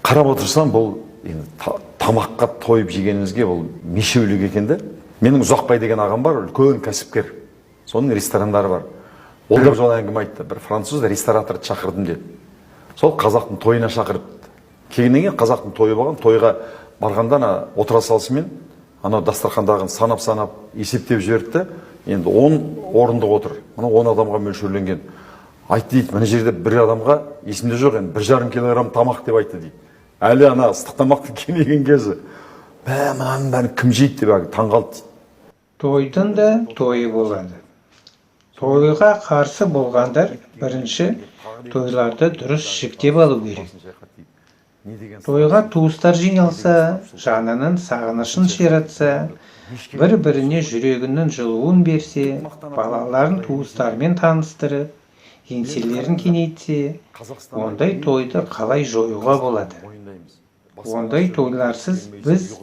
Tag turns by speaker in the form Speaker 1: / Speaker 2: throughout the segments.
Speaker 1: Қарап отырсам, бұл енді тамаққа тойып жегенімізге бұл мешеулік екен да. Менің Ұзақбай деген ағам бар, үлкен кәсіпкер, соның ресторандары бар. Ол да бір жолы әңгіме айтты: бір француз рестораторды шақырдым деді. Сол қазақтың тойына шақырыпты. Келгеннен кейін, қазақтың тойы болған, тойға барғанда ана отыра салысымен анау дастархандағын санап санап есептеп жіберді да. Енді 10 орындық отыр, мына 10 адамға мөлшерленген. Айтты дейді: мына жерде бір адамға, есімде жоқ енді, 1,5 килограмм тамақ деп айтты дейді. Әлі ана ыстық тамақтың келмеген кезі. Мә, мынаның бәрін кім жейді деп әлгі таңғалды дейді.
Speaker 2: Тойдың да тойы болады. Тойға қарсы болғандар бірінші тойларды дұрыс жіктеп алу керек. Тойға туыстар жиналса, жанының сағынышын ширатса, бір-біріне жүрегінің жылуын берсе, балаларын туыстарымен таныстырып, еңселерін кеңейтсе, ондай тойды қалай жоюға болады? Ондай тойларсыз біз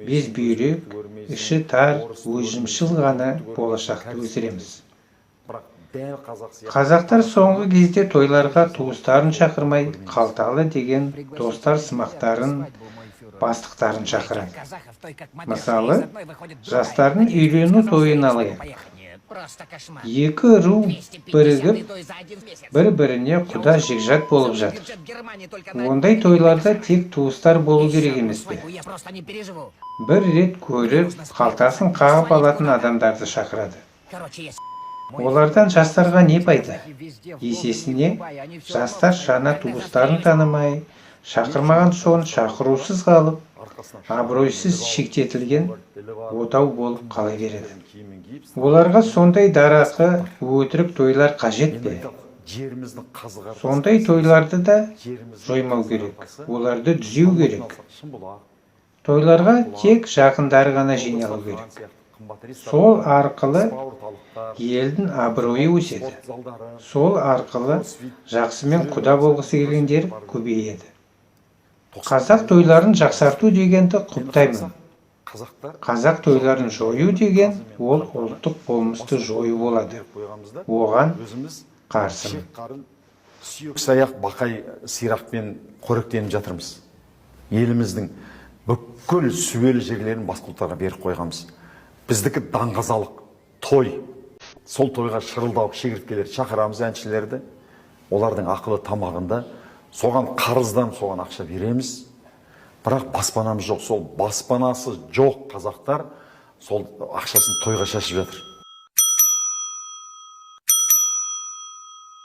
Speaker 2: безбүйрек, іші тар, өзімшіл ғана болашақты өсіреміз. Қазақтар соңғы кезде тойларға туыстарын шақырмай, қалталы деген достар сымақтарын, бастықтарын шақырады. Мысалы, жастардың үйлену тойын алайық. Екі ру бірігіп, бір-біріне құда жекжат болып жатыр. Ондай тойларда тек туыстар болу керек емес пе? Бір рет көріп, қалтасын қағып алатын адамдарды шақырады. Олардан жастарға не пайда? Есесіне жастар жаңа туыстарын танымай, шақырмаған соң шақырусыз қалып, абыройсыз шектетілген отау болып қала береді. Оларға сондай дарақы, өтірік тойлар қажет пе?
Speaker 1: Жеріміздің қазы.
Speaker 2: Сондай тойларды да жоймау керек, оларды түзеу керек. Тойларға тек жақындары ғана жиналу керек. Сол арқылы елдің абыройы өседі. Сол арқылы жақсымен құда болғысы келгендер көбейеді. Қазақ тойларын жақсарту дегенді құптаймын.
Speaker 1: Қазақтар
Speaker 2: Қазақ тойларын жою деген ол ұлттық болмысты жою болады.
Speaker 1: Қойғанбыз да.
Speaker 2: Оған
Speaker 1: Өзіміз
Speaker 2: қарсымын.
Speaker 1: Шек қарын, сүйек саяқ, бақай сирақпен қоректеніп жатырмыз. Еліміздің бүкіл сүбелі жерлерін басқа ұлттарға беріп қойғанбыз. Біздікі даңғазалық той. Сол тойға шырылдауық шегірткелерді шақырамыз, әншілерді. Олардың ақылы тамағында. Соған қарыздан, соған ақша береміз, бірақ баспанамыз жоқ. Сол баспанасы жоқ қазақтар сол ақшасын тойға шашып жатыр.